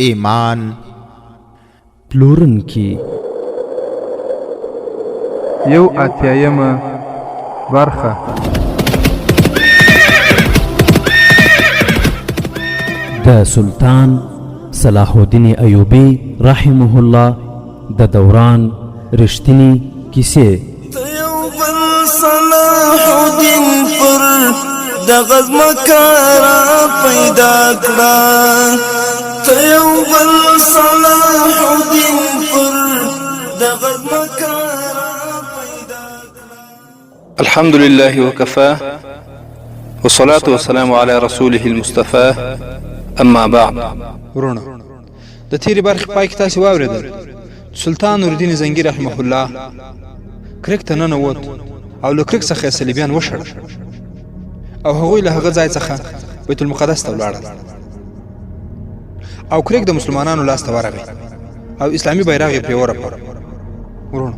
ایمان پلورنکي. یو اتیایمه برخه. د سلطان صلاح الدین ایوبي رحمه الله د دوران رښتینی کیسې. ته یو بل صلاح الدین پر دغه ځمکه را پیدا کړه، ته یو بل صلاح الدین پر دغه ځمکه را پیدا کړه. الحمد لله وكفى والصلاة والسلام على رسوله المصطفى أما بعد. وروڼه، د تیرې برخې پای کې تاسې واورېدل چې سلطان نورالدین زنګي رحمه الله کرک ته ننوت او له کرک څخه یې صلیبیان وشړل او هغوی له هغه ځای څخه بیت المقدس ته ولاړل او کرک د مسلمانانو لاس ته ورغی او اسلامي بیرغ یې پرې ورپاوه. وروڼه،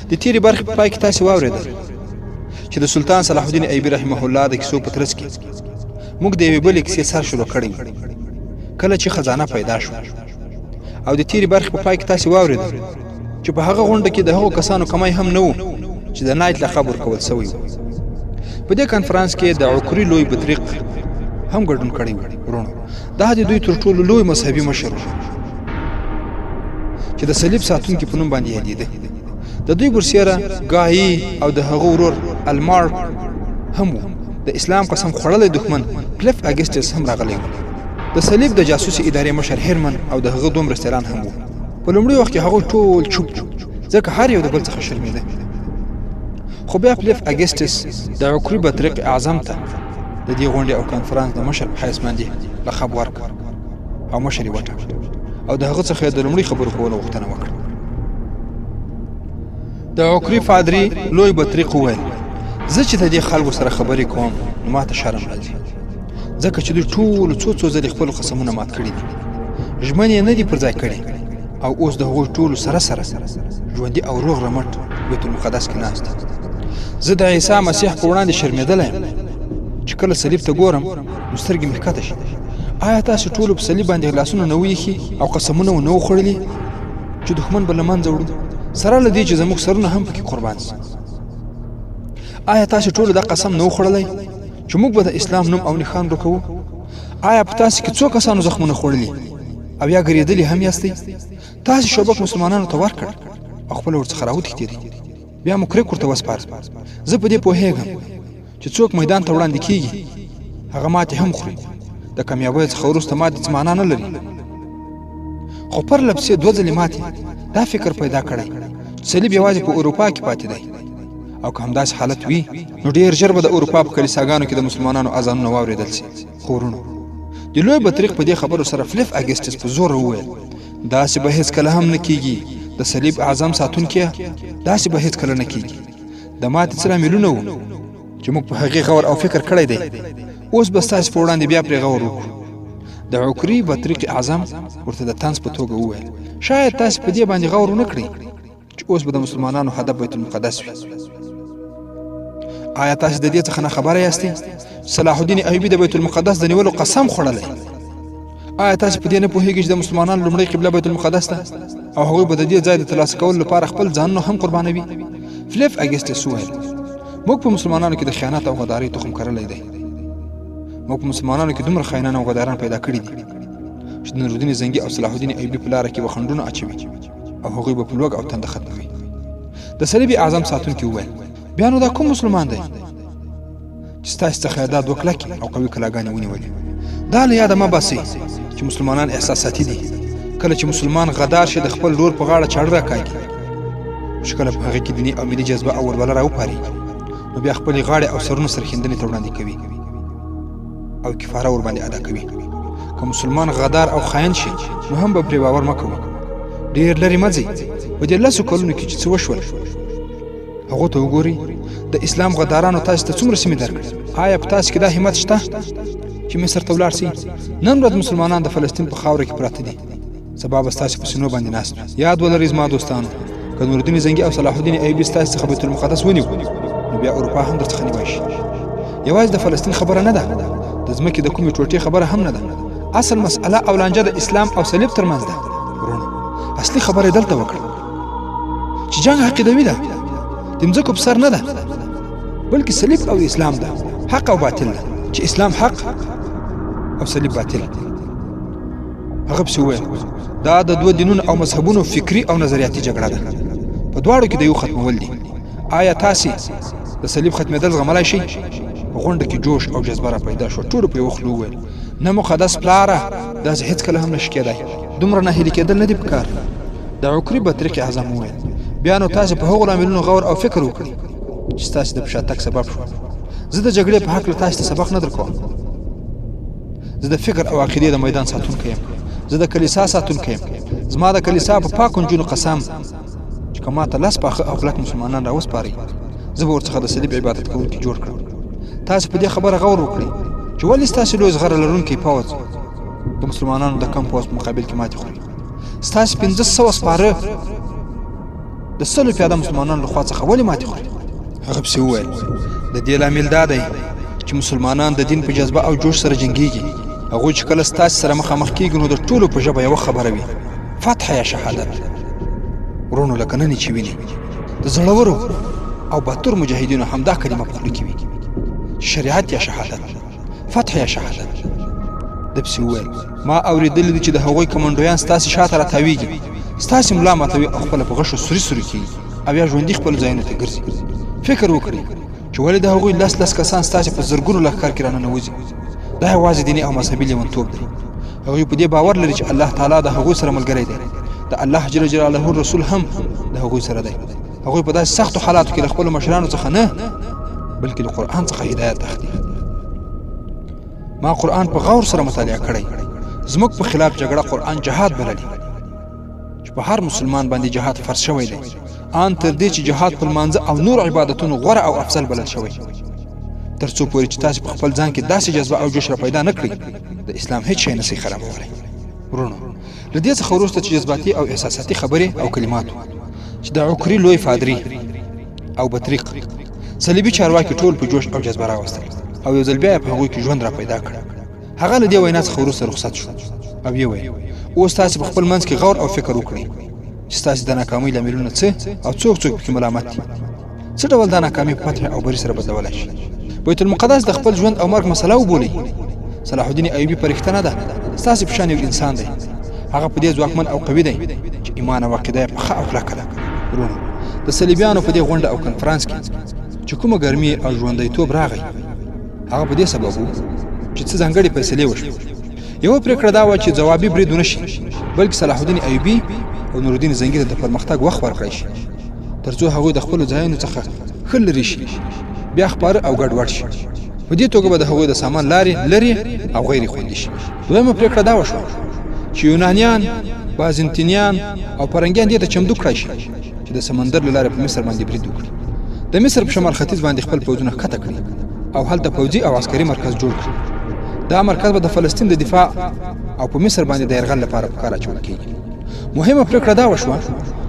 د تیرې برخې په پای کې تاسې واورېدل چې د سلطان صلاح الدین ایوبي رحمه الله د کیسو په ترڅ کې موږ د یوې بلې کیسې سر شروع کړی و کله چې خزانه پیدا شوه. او د تیرې برخې په پای کې تاسې واورېدل چې په هغه غونډه کې د هغو کسانو کمی هم نه و چې د نایت لقب ورکول شوی و. په دې کانفرنس کې د عکري لوی بطریق هم ګډون کړی و. وروڼو، دا د دوی تر ټولو لوی مذهبي مشر و چې د صلیب ساتونکي په نوم باندې یادېده. د دوی برسیره ګای او د هغه ورور المارک هم وو. د اسلام قسم خوړلی دښمن کلیف اګسټس هم راغلی و. د صلیب د جاسوسي ادارې مشر هرمن او د هغه دوه مرستیالان هم وو. په لومړي وخت کې هغوی ټول چوپ وو، ځکه هر یو د بل څخه شرمېده. خو بیا کلیف اګسټس د عکري بطریق اعظم ته د دې غونډې او کانفرنس د مشر په حیث باندې لقب ورکړ او مشر یې وټاکه او د هغه څخه یې د لومړي خبرو کولو غوښتنه وکړه. د عکري فادري لوی بطریق وویل، زه چې د دې خلکو سره خبرې کوم نو ماته شرم راځي، ځکه چې دوی ټولو څو څو ځلې خپل قسمونه مات کړي دي، ژمنې یې نه دي پر ځای کړې او اوس د هغوی ټولو سره سره ژوندي او روغ رمټ بیت المقدس کې ناست دي. زه د عیسی مسیح په وړاندې شرمېدلی یم چې کله صلیب ته ګورم نو سترګې مې ښکته شي. آیا تاسو ټولو په صلیب باندې لاسونه نه ویښي او قسمونه ونه وخوړلي چې دښمن به له منځه وړو، سره له دې چې زموږ سرونه هم پکې قربان سي؟ آیا تاسو ټولو دا قسم نه وخوړلی چې موږ به د اسلام نوم او نښان ورکوو؟ آیا په تاسو کې څو کسانو زخمونه خوړلي او یا ګرېدلي هم یاستئ؟ تاسو شوبک مسلمانانو ته ورکړ او خپله ورڅخه راوتښتېدئ، بیا مو کرک ورته وسپاره. زه په دې پوهېږم چې څوک میدان ته وړاندې کیږي هغه ماتې هم خوري، د کامیابۍ څخه وروسته ماتې څه معنا نه لري. خو پرله پسې دوه ځلې ماتې دا فکر پیدا کړی چې صلیب یوازې په اروپا کې پاتې دی او که همداسې حالت وي نو ډېر ژر به د اروپا په کلیساګانو کې د مسلمانانو اذانونه واورېدل شي. خو وروڼو، د لوی بطریق په دې خبرو سره فلیف اګسټس په زوره وویل، داسې به هېڅکله هم نه کیږي، د صلیب اعظم ساتونکیه، داسې به هېڅکله نه کیږي. د ماتې څه لاملونه وو چې موږ په هغې غور او فکر کړی دی، اوس به ستاسې په وړاندې بیا پرې غور وکړو. د عکري بطریق اعظم ورته د طنز په توګه وویل، شاید تاسې په دې باندې غور ونه کړئ چې اوس به د مسلمانانو هدف بیت المقدس وي. آیا تاسې د دې څخه نه خبره یاستئ صلاح الدین ایوبي د بیت المقدس د نیولو قسم خوړلی؟ آیا تاسې په دې نه پوهیږئ چې د مسلمانانو لومړۍ قبله بیت المقدس ده او هغوی به د دې ځای د ترلاسه کولو لپاره خپل ځانونه هم قربانوي؟ فلیف اګسټس وویل، موږ په مسلمانانو کې د خیانت او غدارۍ تخم کرلی دی. موږ په مسلمانانو کې دومره خاینان او غداران پیدا کړي دي چې د نورالدین زنګي او صلاح الدین ایوبي په لاره کې به خنډونه اچوي او هغوی به په لوږه او تنده ختموي. د صلیب اعظم ساتونکي وویل، بیا نو دا کوم مسلمان دی چې ستاسې څخه یې دا دوه کلکې او قوي کلاګانې ونیولې؟ دا له یاده مه باسئ چې مسلمانان احساساتي دي. کله چې مسلمان غدار شي د خپل ورور په غاړه چاړه راکاږي، خو چې کله په هغې کې دیني او ملي جذبه او ولوله راوپارېږي نو بیا خپلې غاړې او سرونه سرښندنې ته وړاندې کوي او کفاره ورباندې ادا کوي. که مسلمان غدار او خاین شي نو هم به پرې باور مه کوئ. ډېر لرې مه ځئ، په دې لسو کلونو کې چې څه وشول هغو ته وګورئ. د اسلام غدارانو تاسو ته څومره سیمې درکړې؟ آیا په تاسو کې دا همت شته چې مصر ته ولاړ شئ؟ نن ورځ مسلمانان د فلسطین په خاوره کې پراته دي، سبا به ستاسو په سینو باندې ناست وي. یاد ولرئ زما دوستانو، که نورالدین زنګي او صلاح الدین ایوبي ستاسو څخه بیت المقدس ونیو نو بیا اروپا هم درڅخه نیوای شي. یوازې د فلسطین خبره نه ده، د ځمکې د کومې ټوټې خبره هم نه ده. اصل مسأله او لانجه د اسلام او صلیب ترمنځ ده. وروڼو، اصلي خبره دلته وکړه چې جنګ عقیدوي ده، د مځکو په سر نه ده، بلکې صلیب او اسلام ده، حق او باطل ده، چې اسلام حق او صلیب باطل. هغه پسې وویل، دا د دوه دینونو او مذهبونو فکري او نظریاتي جګړه ده، په دواړو کې د یو ختمول دي. آیا تاسې د صلیب ختمېدل زغملای شئ؟ په غونډه کې جوش او جذبه را پیدا شوه. ټولو په یوه خوله وویل، نه مقدس پلاره، داسې هېڅکله هم نشي کېدای، دومره ناهیلي کېدل نه دي پکار. د عکري بطریق اعظم وویل، بیا نو تاسې په هغو لاملونو غور او فکر وکړئ چې ستاسې د پشاتګ سبب شو. زه د جګړې په هکله تاسې ته سبق نه درکوم. زه د فکر او عقیدې د میدان ساتونکی یم. زه د کلیسا ساتونکی یم. زما د کلیسا په پاکو نجونو قسم چې که ماته لس پاخه او کلک مسلمانان راوسپارئ، زه به ورڅخه د صلیب عبادت کوونکي جوړ کړم. تاسې په دې خبره غور وکړئ چې ولې ستاسې لوی زغره لرونکی پوځ د مسلمانانو د کم پوځ په مقابل کې ماتې خوري. ستاسې 500 سپاره د 100 پیاده مسلمانانو له خوا څخه ولې ماتې خوري؟ هغه پسې وویل، د دې لامل دا دی چې مسلمانان د دین په جذبه او جوش سره جنګیږي. هغوی چې کله ستاسې سره مخامخ کیږي نو د ټولو په ژبه یوه خبره وي، فتح یا شهادت. وروڼو، لکه نن چې ویني د زړورو او باتور مجاهدینو همدا کلمه په خوله کې وي، شریعت یا شهادت، فتح یا شهادت. ده پسې وویل، ما اورېدلي دي چې د هغوی کمانډویان ستاسې شاته راتاویږي، ستاسې ملا ماتوي او خپله په غشو سوري سوري کیږي او یا ژوندي خپلو ځایونو ته ګرځي. فکر وکړئ چې ولې د هغوی لس لس کسان ستاسې په زرګونو لښکر کې راننوځي؟ دا یوازې دیني او مذهبي لیونتوب دی. هغوی په دې باور لري چې الله تعالی د هغوی سره ملګری دی، د الله جل جلاله رسول هم د هغوی سره دی. هغوی په داسې سختو حالاتو کې له خپلو مشرانو څخه نه، بلکې له قرآن څخه هدایت اخلي. ما قرآن په غور سره مطالعه کړی. زموږ په خلاف جګړه قرآن جهاد بللی، چې په هر مسلمان باندې جهاد فرض شوی دی، آن تر دې چې جهاد په لمانځه او نور عبادتونو غوره او افضل بلل شوی. تر څو پورې چې تاسو په خپل ځان کې داسې جذبه او جوش را پیدا نه کړئ، د اسلام هیڅ شی نسئ خرابولی. وروڼو، له دې څخه وروسته چې جذباتي او احساساتي خبرې او کلمات وو چې د عکري لوی فادري او بطریق صلیبي چارواکي ټول په جوش او جذبه راوستل او یو ځل بیا یې په هغوی کې ژوند را پیدا کړ. هغه له دې وینا څخه وروسته رخصت شو او ویې ویل، اوس تاسې په خپل منځ کې غور او فکر وکړئ چې ستاسې د ناکامۍ لاملونه څه او څوک څوک پکې ملامت دي، څه ډول دا ناکامي په فتح او بري سره بدلولای شي. بیت المقدس د خپل ژوند او مرګ مسله وبولئ. صلاح الدین ایوبي پرښته نه ده، ستاسې په شان یو انسان دی. هغه په دې ځواکمن او قوي دی چې ایمان او عقیده یې پخه او کلکه ده. وروڼو، د صلیبیانو په دې غونډه او کنفرانس کې چې کومه ګرمي او ژوندیتوب راغی، هغه په دې سبب وو چې څه ځانګړې فیصلې وشوې. یوه پرېکړه دا وه چې ځوابي برید ونه شي، بلکې صلاح الدین ایوبي او نورالدین زنګي ته د پرمختګ وخت ورکړای شي، ترڅو هغوی د خپلو ځایونو څخه ښه لرې شي، بیا خپاره او ګډوډ شي. په دې توګه به د هغوی د سامان لارې لرې او غیر خوندي شي. دویمه پرېکړه دا وشوه چې یونانیان، بازنطینیان او پرنګیان دې ته چمتو کړای شي چې د سمندر له لارې په مصر باندې برید وکړي، د مصر په شمال ختیځ باندې خپل پوځونه ښکته کړي او هلته پوځي او عسکري مرکز جوړ کړي. دا مرکز به د فلسطین د دفاع او په مصر باندې د یرغل لپاره په کار اچول کیږي. مهمه پرېکړه دا وشوه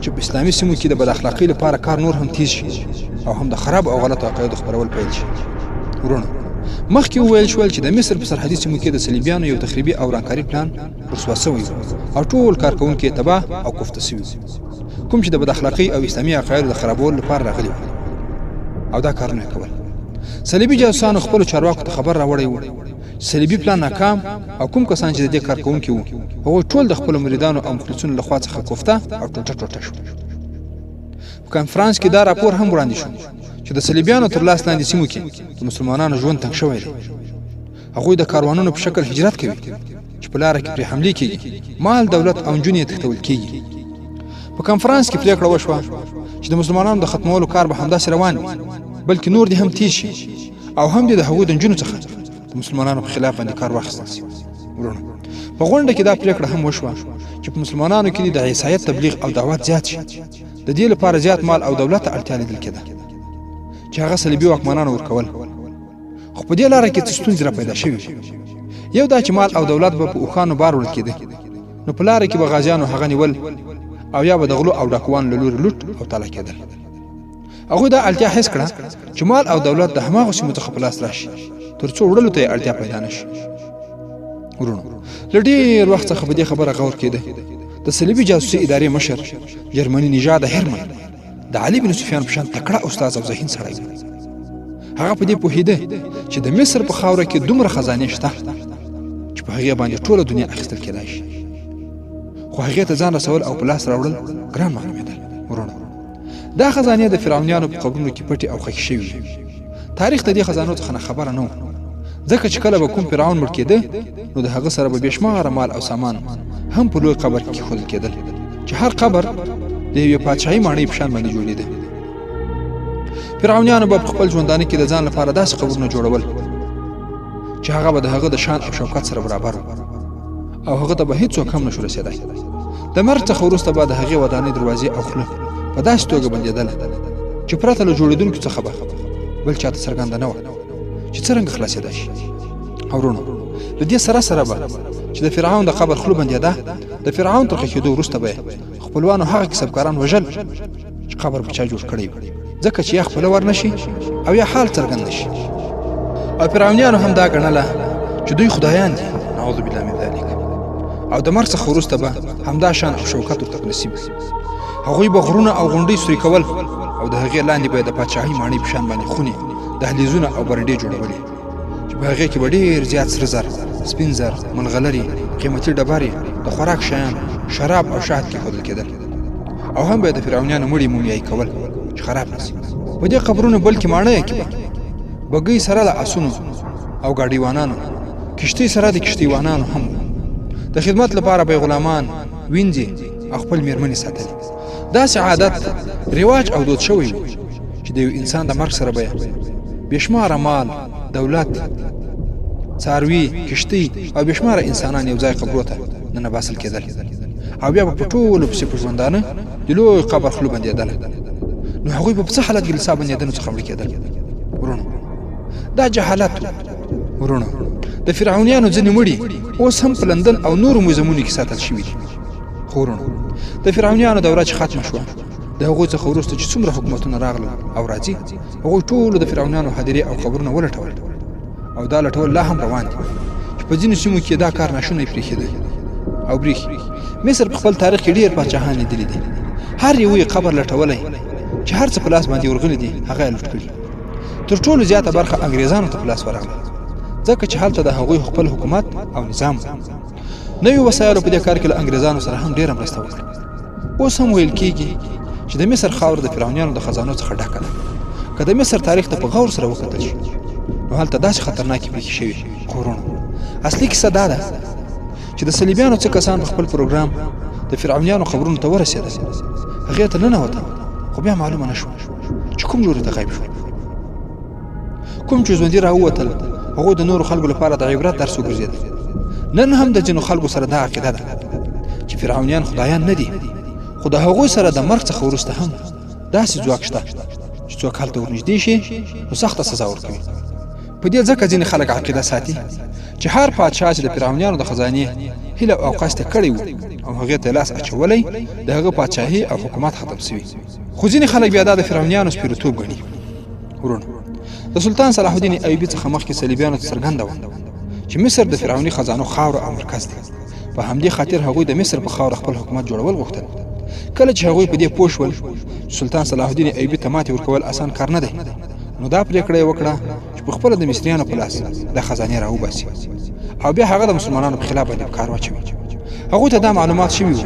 چې په اسلامي سیمو کې د بد اخلاقۍ لپاره کار نور هم تیز شي او هم د خراب او غلطو عقایدو خپرول پیل شي. وروڼو، مخکې وویل شول چې د مصر په سرحدي سیمو کې د صلیبیانو یو تخریبي او ورانکاري پلان رسوا شوی او ټول کارکوونکي یې تباه او کوفته شوي وو، کوم چې د بد اخلاقۍ او اسلامي عقایدو د خرابولو لپاره راغلي وو او دا کارونه یې کول. صلیبي جاسوسانو خپلو چارواکو ته خبر راوړی و چې صلیبي پلان ناکام او کوم کسان چې د دې کار کوونکي وو، هغوی ټول د خپلو مریدانو او مخلصونو له خوا څخه کوفته او ټوټه ټوټه شول. په کنفرانس کې دا راپور هم وړاندې شو چې د صلیبیانو تر لاس لاندې سیمو کې د مسلمانانو ژوند تنګ شوی دی. هغوی د کاروانونو په شکل هجرت کوي چې په لاره کې پرې حملې کیږي، مال، دولت او نجونې یې تښتول کیږي. په کنفرانس کې پریکړه وشوه چې د مسلمانانو د ختمولو کار به همداسې روان وي، بلکې نور دې هم تیز شي او هم دې د هغوی د نجونو څخه د مسلمانانو په خلاف باندې کار واخیستل شي. وروڼو، په غونډه کې دا پریکړه هم وشوه چې په مسلمانانو کې د عیسایت تبلیغ او دعوت زیات شي. د دې لپاره زیات مال او دولت ته اړتیا لیدل کېده چې هغه صلیبي واکمنانو ورکول. خو په دې لاره کې څه ستونزې را پیدا شوې. یو دا چې مال او دولت به په اوښانو بار وړل کېده، نو په لاره کې به غازیانو هغه نیول او یا به د غلو او ډاکوانو له لوري لوټ او تالا کېدل. هغوی دا اړتیا حس کړه چې مال او دولت د هماغو سیمو څخه په لاس راشي، تر څو وړلو ته یې اړتیا پیدا نه شي. وروڼو، له ډېر وخت څخه په دې خبره غور کېده. د صلیبي جاسوسي ادارې مشر جرمني نژاده هرمن د علي بن سفیان په شان تکړه استاد او ذهین سړی و. هغه په دې پوهېده چې د مصر په خاوره کې دومره خزانې شته چې په هغې باندې ټوله دنیا اخیستل کېدای شي، خو هغې ته ځان رسول او په لاس راوړل ګران معلومېدل. وروڼه، دا خزانې د فرعونیانو په قبرونو کې پټې او ښخې شوې وې. تاریخ د دې خزانو څخه ناخبره نه و، ځکه چې کله به کوم فرعون مړ کېده نو د هغه سره به بې شماره مال او سامان هم په لوی قبر کې کېښودل کېدل، چې هر قبر د یوې پادشاهي ماڼۍ په شان باندې جوړېده. فرعونیانو به په خپل ژوندانه کې د ځان لپاره داسې قبرونه جوړول چې هغه به د هغه د شان او شوکت سره برابر و او هغه ته به هیڅوک هم نشو رسېدای. د مرګ څخه وروسته به د هغې ودانۍ دروازې او خوله په داسې توګه بندېدله چې پرته له جوړېدونکو څخه به بل چاته څرګنده نه وه چې څرنګه خلاصېدای شي. او وروڼو، له دې سره سره به چې د فرعون د قبر خوله بندېده، د فرعون تر ښخېدو وروسته به خپلوانو هغه کسبکاران وژل چې قبر په چا جوړ کړی وي، ځکه چې یا خپله ورنه شي او یا حال څرګند نه شي. او فرعونیانو هم دا ګڼله چې دوی خدایان دي، نعوذ بالله من ذلک، او د مرګ څخه وروسته به همدا شان او شوکت ورته په نصیب وي. هغوی به غرونه او غونډۍ سوري کول او د هغې لاندې به د پادشاهي ماڼۍ په شان باندې خونې، دهلیزونه او برنډې جوړولې چې په هغې کې به ډېر زیات سره زر، سپین زر، ملغلرې، قیمتي ډبرې، د خوراک شیان، شراب او شهد کېښودل کېدل. او هم به د فرعونیانو مړي مومیایي کول چې خراب نه شي. په دې قبرونو بلکې ماڼیو کې به بګۍ سره له اسونو او ګاډیوانانو، کښتۍ سره د کښتیوانانو هم د خدمت لپاره به غلامان، وینځې او خپل میرمنې ساتلې. داسې عادت، رواج او دود شوی و چې د یو انسان د مرګ سره به بې شماره مال، دولت، څاروي، کښتۍ او بې شماره انسانان یو ځای قبرو ته ننباسل کېدل او بیا به په ټولو پسې په ژوندانه د لوی قبر خوله بندېدله. نو هغوی به په څه حالت کې له ساه بندېدنو څخه مړه کېدل؟ وروڼو، دا جهالت و. وروڼو، د فرعونیانو ځینې مړي اوس هم په لندن او نورو موزمونو کې ساتل شوي دي. خو وروڼو، د فرعونیانو دوره چې ختمه شوه، د هغوی څخه وروسته چې څومره حکومتونه راغلل او راځي، هغوی ټولو د فرعونیانو هدیرې او قبرونه ولټول او دا لټول لا هم روان دي چې په ځینو سیمو کې دا کار ناشونی پرېښېدی او برېښي. مصر په خپل تاریخ کې ډېر پاچاهان لیدلي دي، هر یو یې قبر لټولی چې هر څه په لاس باندې ورغلي دي هغه یې لوټ کړي. تر ټولو زیاته برخه انګریزانو ته په لاس ورغله، ځکه چې هلته د هغوی خپل حکومت او نظام و. نویو وسایلو په دې کار کې له انګریزانو سره هم ډېره مرسته وکړه. اوس هم ویل کیږي چې د مصر خاوره د فرعونیانو د خزانو څخه ډکه ده. که د مصر تاریخ ته په غور سره وکتل شي نو هلته داسې خطرناکې پیښې شوي. خو وروڼو، اصلي کیسه دا ده چې د صلیبیانو څه کسان په خپل پروګرام د فرعونیانو قبرونو ته ورسېدل، هغې ته ننوتل، خو بیا معلومه نه شوه چې کوم لوري ته غیب شول. کوم چې ژوندي راووتل هغوی د نورو خلکو لپاره د عبرت درس وګرځېدل. نن هم د ځینو خلکو سره دا عقیده ده چې فرعونیان خدایان نه دي، خو د هغوی سره د مرګ څخه وروسته هم داسې ځواک شته چې څوک هلته ورنږدې شي نو سخته سزا ورکوي. په دې ځکه ځینې خلک عقیده ساتي چې هر پادشاه چې د فرعونیانو د خزانې هیله او قصد کړی وو او هغې ته لاس اچولی، د هغه پادشاهي او حکومت ختم شوي. خو ځینې خلک بیا دا د فرعونیانو سپیرتوب ګڼي. وروڼو، د سلطان صلاح الدین ایوبي څخه مخکې صلیبیانو ته څرګنده وه چې مصر د فرعوني خزانو خاوره او مرکز دی. په همدې خاطر هغوی د مصر په خاوره خپل حکومت جوړول غوښتل. کله چې هغوی په دې پوه شول چې سلطان صلاح الدین ایوبي ته ماتې ورکول اسان کار نه دی، نو دا پرېکړه یې وکړه چې په خپله د مصریانو په لاس دا خزانې راوباسي او بیا هغه د مسلمانانو په خلاف باندې په کار واچوي. هغوی ته دا معلومات شوي وو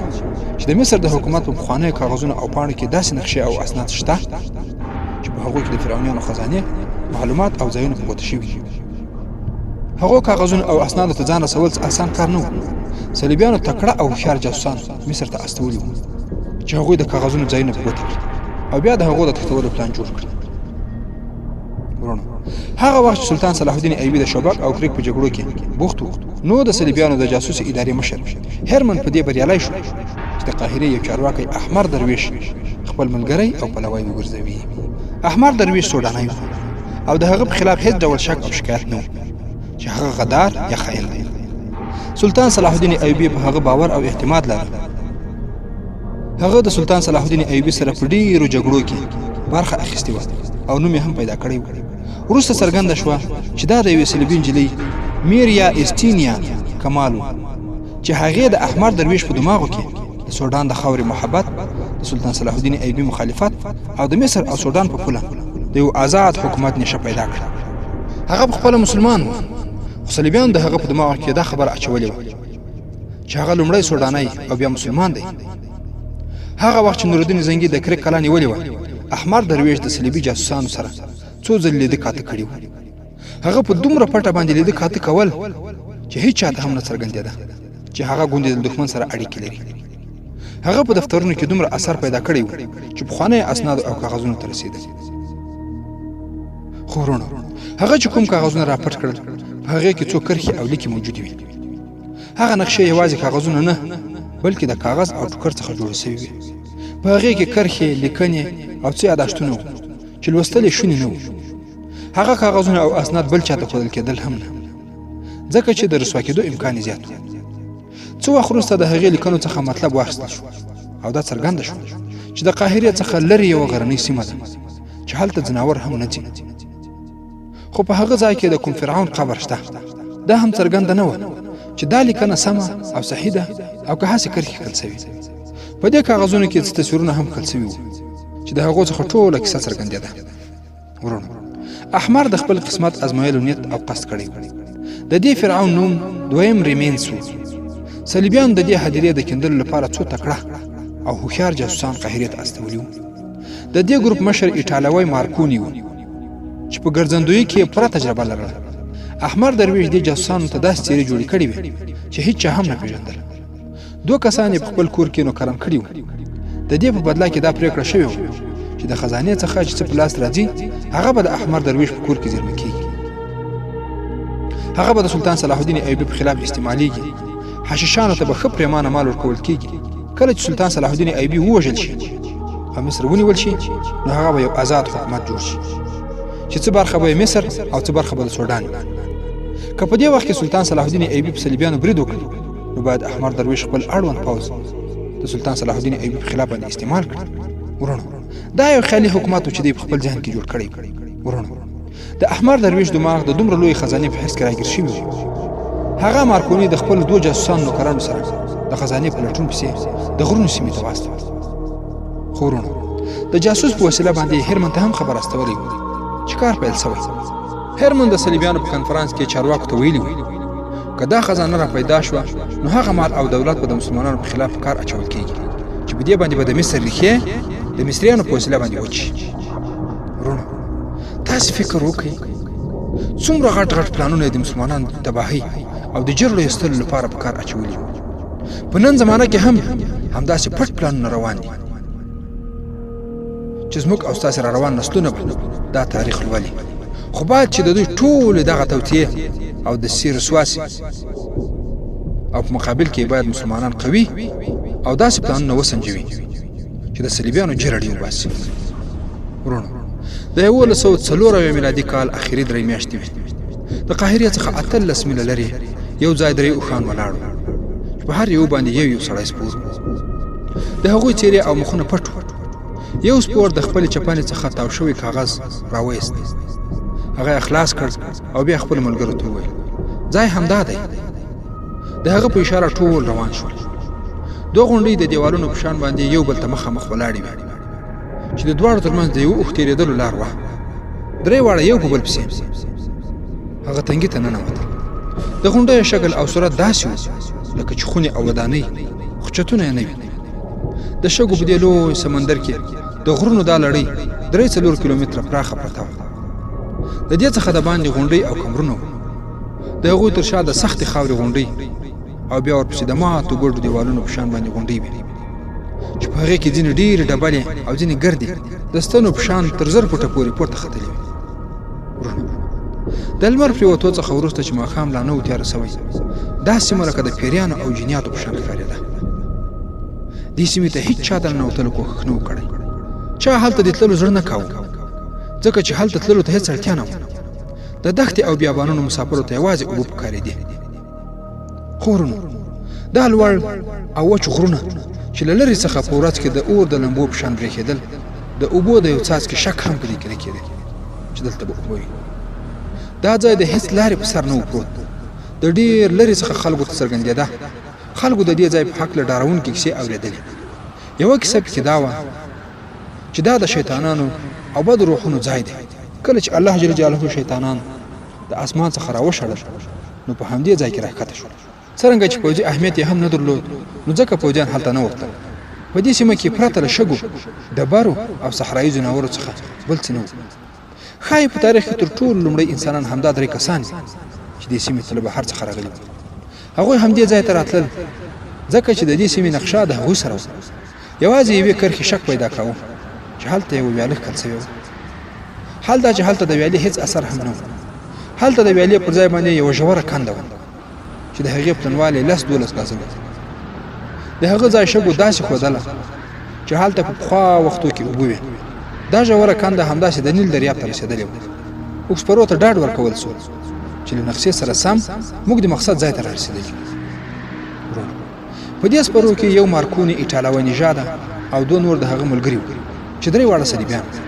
چې د مصر د حکومت په پخوانیو کاغذونو او پاڼو کې داسې نقشې او اسناد شته چې په هغو کې د فرعونیانو خزانې، معلومات او ځایونه په ګوته شوي دي. هغو کاغذونو او اسنادو ته ځان رسول څه اسان کار نه و. صلیبیانو تکړه او هوښیار جاسوسان مصر ته استولي وو چې هغوی د کاغذونو ځایونه په ګوته کړي او بیا د هغو د تښتولو پلان جوړ کړي. وروڼو، هغه وخت چې سلطان صلاح الدین ایوبي د شوبک او کریک په جګړو کې بوخت و، نو د صلیبیانو د جاسوسي ادارې مشر هرمن په دې بریالی شو چې د قاهرې یو چارواکی احمر درویش خپل ملګری او پلوی وګرځوي. احمر درویش سوډانی و او د هغه په خلاف هیڅ ډول شک او شکایت نه و چې هغه غدار یا خاین دی. سلطان صلاح الدین ایوبي په هغه باور او اعتماد لاره. هغه د سلطان صلاح الدین ایوبي سره په ډیرو جګړو کې برخه اخیستې وه او نوم یې هم پیدا کړی و. وروسته څرګنده شوه چې دا د یوې صلیبي نجلۍ میریا ایستینیا کمال و چې هغې د احمر درویش په دماغو کې د سوډان د خاورې محبت، د سلطان صلاح الدین ایوبي مخالفت او د مصر او سوډان په پوله د یو آزاد حکومت نشه پیدا کړه. هغه په خپله مسلمان و، خو صلیبیانو د هغه په دماغو کې دا خبره اچولې وه چې هغه لومړی سوډانی او بیا مسلمان دی. هغه وخت چې نورالدین زنګي د کرک کلا نیولې وه، احمر درویش د صلیبي جاسوسانو سره څو ځل لیده کاته کړي وو. هغه په دومره پټه باندې لیده کاته کول چې هیڅ چاته هم نه څرګندېده چې هغه ګوندې د دښمن سره اړیکې لري. هغه په دفترونو کې دومره اثر پیدا کړی و چې پخوانیو اسنادو او کاغذونو ته رسېده. خو وروڼو، هغه چې کوم کاغذونه راپټ کړل، په هغې کې څو کرښې او لیکې موجودې وې. هغه نقشې یوازې کاغذونه نه، بلکې د کاغذ او ټوکر څخه جوړې شوې وې. په هغې کې کرښې، لیکنې او څه یاداشتونه وو چې لوستل یې شوني نه وو. هغه کاغذونه او اسناد بل چاته ښودل کېدل هم نه، ځکه چې د رسوا کېدو امکان یې زیات و. څه وخت وروسته د هغې لیکنو څخه مطلب واخیستل شو او دا څرګنده شوه چې د قاهرې څخه لرې یوه غرنۍ سیمه ده چې هلته ځناور هم نه ځي، خو په هغه ځای کې د کوم فرعون قبر شته. دا هم څرګنده نه وه چې دا لیکنه سمه او صحیح ده او که هسې کرښې کښل شوي. په دې کاغذونو کې څه تصویرونه هم کښل شوي وو چې د هغو څخه ټوله کیسه څرګندېده. وروڼو، احمر د خپل قسمت ازمایلو نیت او قصد کړی و. د دې فرعون نوم دویم ریمینس و. صلیبیان د دې هدیرې د کیندلو لپاره څو تکړه او هوښیار جاسوسان قاهرې ته استولي وو. د دې ګروپ مشر ایټالوی مارکونی و چې په ګرځندوی کې پوره تجربه لرله. احمر درویش دې جاسوسانو ته داسې څیرې جوړې کړې وې چې هیچا هم نه پیژندل. دوه کسان یې په خپل کور کې نوکران کړي وو. د دې په بدله کې دا پریکړه شوې وه چې د خزانې څخه چې څه په لاس راځي هغه به د احمر درویش په کور کې زیرمه کیږي. هغه به د سلطان صلاح الدین ایوبي په خلاف استعمالیږي. حشیشانو ته به ښه پریمانه مال ورکول کیږي. کله چې سلطان صلاح الدین ایوبي ووژل شي او مصر ونیول شي، نو هغه به یو آزاد حکومت جوړ شي چې څه برخه به مصر او څه برخه به د سوډان. که په دې وخت کې سلطان صلاح الدین ایوبي په صلیبیانو برید وکړي، نو باید احمر درویش خپل اړوند پوځ د سلطان صلاح الدین ایوبي په خلاف باندې استعمال کړي. وروڼو، دا یو خیالي حکومت و چې دی په خپل ذهن کې جوړ کړی. وروڼو، د احمر درویش دماغ د دومره لوی خزانې په حس کې راګیر شوی و. هغه مارکونی د خپل دوو جاسوسانو نوکرانو سره د خزانې په لټون پسې د غرونو سیمې ته واستول. خو وروڼو، د جاسوس په وسیله باندې هرمن ته هم خبر استولی و چې کار پیل شوی. هرمن د صلیبیانو په کنفرانس کې چارواکو ته ویلي وو، که دا خزانه را پیدا شوه نو هغه مال او دولت به د مسلمانانو په خلاف کار اچول کیږي چې په دې باندې به د مصر ریښې د مصریانو په وسیله باندې وچ شي. وروڼو، تاسو فکر وکړئ څومره غټ غټ پلانونه د مسلمانانو د تباهۍ او د جرړو ایستلو لپاره په کار اچولي وو. په نن زمانه کې هم همداسې پټ پلانونه روان دي چې زموږ او ستاسې را روان نسلونه به دا تاریخ لولي. خو باید چې د دوی ټولې دغه توطیې او د سیر رسوا سي او په مقابل کې باید مسلمانان قوي او داسې پلانونه وسنجوي چې د صلیبیانو جرړې وباسي. وروڼو، د 1174 میلادي کال اخري درې میاشتې وې. د قاهرې څخه 18 میله لرې یو ځای درې اوښان ولاړ وو چې په هر یو باندې یو یو سړی سپور و. د هغوی څیرې او مخونه پټ وو. یو سپور د خپلې چپنې څخه تاو شوی کاغذ راوایست، هغه یې خلاص کړ او بیا خپلو ملګرو ته وویل، ځای همدا دی. د هغه په اشاره ټول روان شول. دوه غونډۍ د دیوالونو په شان باندې یو بل ته مخامخ ولاړې وې چې د دواړو ترمنځ د یو اوښ تېرېدلو لار وه. درې واړه یو په بل پسې هغه تنګي ته ننوتل. د غونډیو شکل او صورت داسې و لکه چې خونې او ودانۍ، خو چتونه یې نه وي. د شګو په دې لوی سمندر کې د غرونو دا لړۍ 3-4 کیلومتره پراخه پرته وه. د دې څخه د باندې غونډۍ او کمرونه وو. د هغوی تر شا د سختې خاورې غونډۍ او بیا ورپسې د ماتو ګډو دیوالونو په شان باندې غونډۍ وې چې په هغې کې ځینې ډېرې ډبلې او ځینې ګردې د ستنو په شان تر 1000 فوټه پورې پورته ختلې وې. وروڼه، د لمر پرېوتو څخه وروسته چې ماښام لا نه و تیاره شوی، دا سیمه لکه د پیریانو او جنیاتو په شان ښکارېده. دې سیمې ته هیڅ چا د ننوتلو کوښښ نه و کړی. چا هلته د تللو زړه نه کاوه، ځکه چې هلته تللو ته هیڅ اړتیا نه وه. د دښتې او بیابانونو مسافرو ته یوازې اوبه پکارېدې. خو وروڼو، دا لوړ او وچ غرونه چې له لرې څخه په ورځ کې د اور د لمبو په شان برېښېدل، د اوبو د یو څاڅکي شک هم په دې کې نه کېده چې دلته به اوبه وي. دا ځای د هیڅ لارې په سر نه و پروت. د ډېر لرې څخه خلکو ته څرګندېده. خلکو د دې ځای په هکله ډارونکې کیسې اورېدلې. یوه کیسه پکې دا وه چې دا د شیطانانو او بدو روحونو ځای دی. کله چې الله جل جلاله شیطانان د اسمان څخه راوشړل نو په همدې ځای کې راښکته شول. څرنګه چې پوځي اهمیت یې هم نه درلود نو ځکه پوځیان هلته نه ورتلل. په دې سیمه کې پرته له شګو، ډبرو او صحرايي ځناورو څخه بل څه نه وو. ښايي په تاریخ کې تر ټولو لومړی انسانان همدا درې کسان وي چې دې سیمې ته له بهر څخه راغلي وو. هغوی همدې ځای ته راتلل ځکه چې د دې سیمې نقشه د هغوی سره وه. یوازې یوې کرښې شک پیدا کاوه چې هلته یوه ویاله کښل شوې وه. حال دا چې هلته د ویالې هیڅ اثر هم نه و. هلته د ویالې پر ځای باندې یوه ژوره کنده وه چې د هغې پلنوالی لس دولس ګزه و. د هغه ځای شګو داسې ښودله چې هلته په پخوا وختو کې اوبه وې. دا ژوره کنده همداسې د نیل دریاب ته رسېدلې وه. اوښ سپرو ته ډاډ ورکول شو چې له نقشې سره سم موږ د مقصد ځای ته رارسېدلي یو. وروڼه، په دې سپرو کې یو مارکوني ایټالوی نژاده او دوه نور د هغه ملګري وو چې درې واړه صلیبیان وو.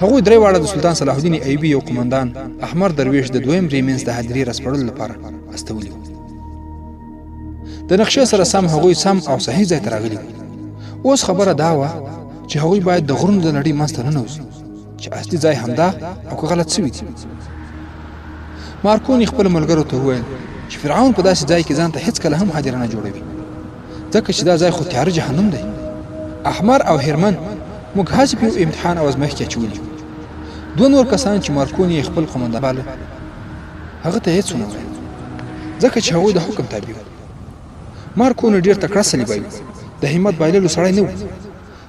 هغوی درې واړه د سلطان صلاح الدین ایوبي یو قومندان احمر درویش د دویم ریمنز د هدیرې راسپړلو لپاره استولي وو. د نقشې سره سم هغوی سم او صحیح ځای ته راغلي وو. اوس خبره دا وه چې هغوی باید د غرونو د نړۍ منځ ته ننوځي چې اصلي ځای همدا او که غلط سوي دي. مارکونی خپل ملګرو ته وویل چې فرعون په داسې ځای کې ځان ته هیڅکله هم هدیره نه جوړوي، ځکه چې دا ځای خو تیاره جهنم دی. احمر او هرمن موږ هسې په یو امتحان او ازمایښت کې اچولي یو. دوه نور کسان چې مارکونی یې خپل قومندان باله هغه ته هیڅ ونه ویل، ځکه چې هغوی د حکم تابع وو. مارکونی ډیر تکړه صلیبی و، د همت بایللو سړی نه و،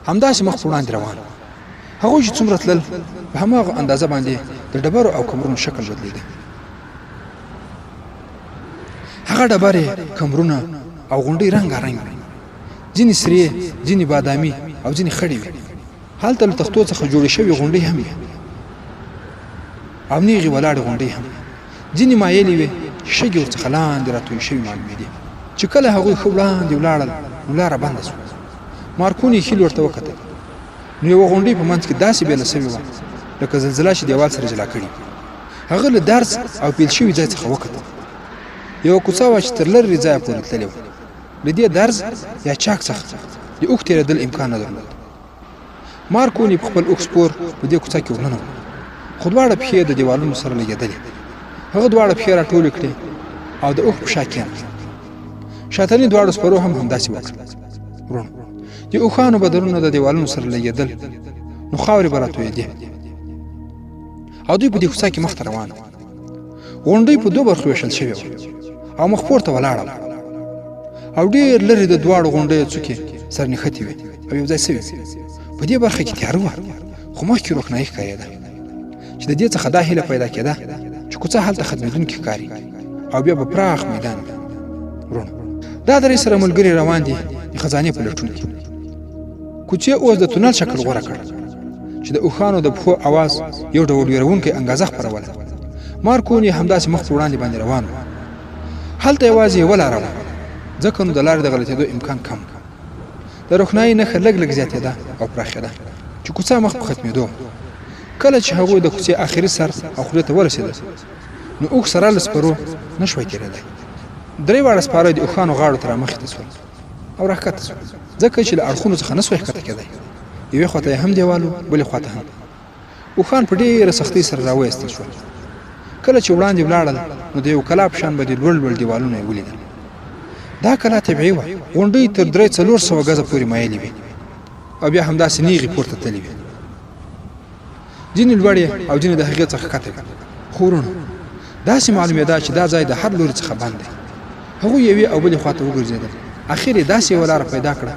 همداسې مخ په وړاندې روان و. هغوی چې څومره تلل په هماغه اندازه باندې د ډبرو او کمرونو شکل بدلېده. هغه ډبرې، کمرونه او غونډۍ رنګارنګ وې، ځینې سرې، ځینې بادامي او ځینې خړې وې. هلته له تختو څخه جوړې شوې غونډۍ هم وې او نیغې ولاړې غونډۍ هم. ځینې مایلې وې چې شګې ورڅخه لاندې راتویې شوې معلومېدې. چې کله هغوی ښه وړاندې ولاړل نو لاره بنده شوه. مارکوني ښي لور ته وکتل نو یوه غونډۍ په منځ کې داسې بېله شوې وه لکه زلزله چې دیوال سره جلا کړي. هغه له درز او پیل شوي ځای څخه وکتل. یوه کوڅه وه چې تر لرې ځایه پورې تللې وه. له دې درز یا چاک څخه د اوښ تېرېدل امکان نه درلود. مارکوني په خپل اوښ سپور په دې کوڅه کې ورننوت، خو دواړه پښې یې د دیوالونو سره لګېدلې. هغه دواړه پښې راټولې کړې او د اوښ په شا کېناست. شاتني دواړو سپرو هم همداسې وکړل. وروڼو، د اوښانو بدنونه د دیوالونو سره لګېدل، نو خاورې به راتویېدې او دوی په دې کوڅه کې مخته روان وو. غونډۍ په دوه برخو ویشل شوې وه او مخ پورته ولاړه وه او ډېر لرې د دواړو غونډیو څوکې سره نښتې وې او یو ځای سوې. په دې برخه کې تیاره وه، خو مخکې روښنایي ښکارېده چې د دې څخه دا هیله پیدا کېده چې کوڅه هلته ختمېدونکې ښکاري او بیا به پراخ میدان وي. وروڼو، دا درې سره ملګري روان دي د خزانې په لټون کې. کوڅې اوس د تونل شکل غوره کړ چې د اوښانو د پښو اواز یو ډول ویرونکی انګازه خپروله. مارکونی همداسې مخ په وړاندې باندې روان و. هلته یوازې یوه لاره وه، ځکه نو د لارې د غلطېدو امکان کم و. د روښنایۍ نښه لږ لږ زیاتېده او پراخېده چې کوڅه مخ په ختمېدو وه. کله چې هغوی د کوڅې آخري سر او خولې ته ورسېدل نو اوښ سره له سپرو نه شوای تېرېدای. درې واړه سپاره د اوښانو غاړو ته رامخې ته شول او راښکته شول، ځکه چې له اړخونو څخه نه شوای ښکته کېدای. یوې خواته یې هم دېوال و، بلې خواته هم. اوښان په ډېره سختۍ سره راوایستل شول. کله چې وړاندې ولاړل نو د یو کلا په شان باندې لوړ لوړ دیوالونه یې ولیدل. دا کلا طبیعي وه، غونډۍ تر 300-400 ګزه پورې مایلې وې او بیا همداسې نیغې پورته تللې وې. ځینې لوړې او ځینې د هغې څخه ښکته وې. خو وروڼو، داسې معلومېده چې دا ځای د هر لوري څخه بند دی. هغوی یوې او بلې خواته وګرځېدل، اخر یې داسې یوه لاره پیدا کړه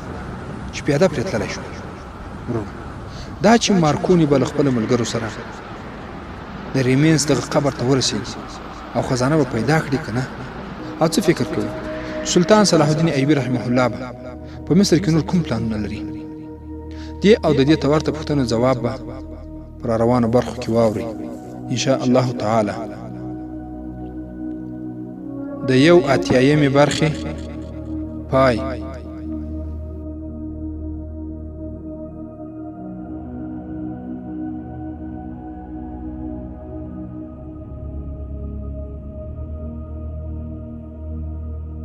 چې پیاده پرې تللی شو. وروڼو، دا چې مارکوني به له خپلو ملګرو سره د ریمینس دغه قبر ته ورسېږي او خزانه به پیدا کړي که نه؟ او څه فکر کوي چې سلطان صلاح الدین ایوبي رحمه الله به په مصر کې نور کوم پلانونه لري؟ دې او د دې ته ورته پوښتنو ځواب به په روانو برخو کې واورئ ان شاء الله تعالی. د 81مې برخې پای.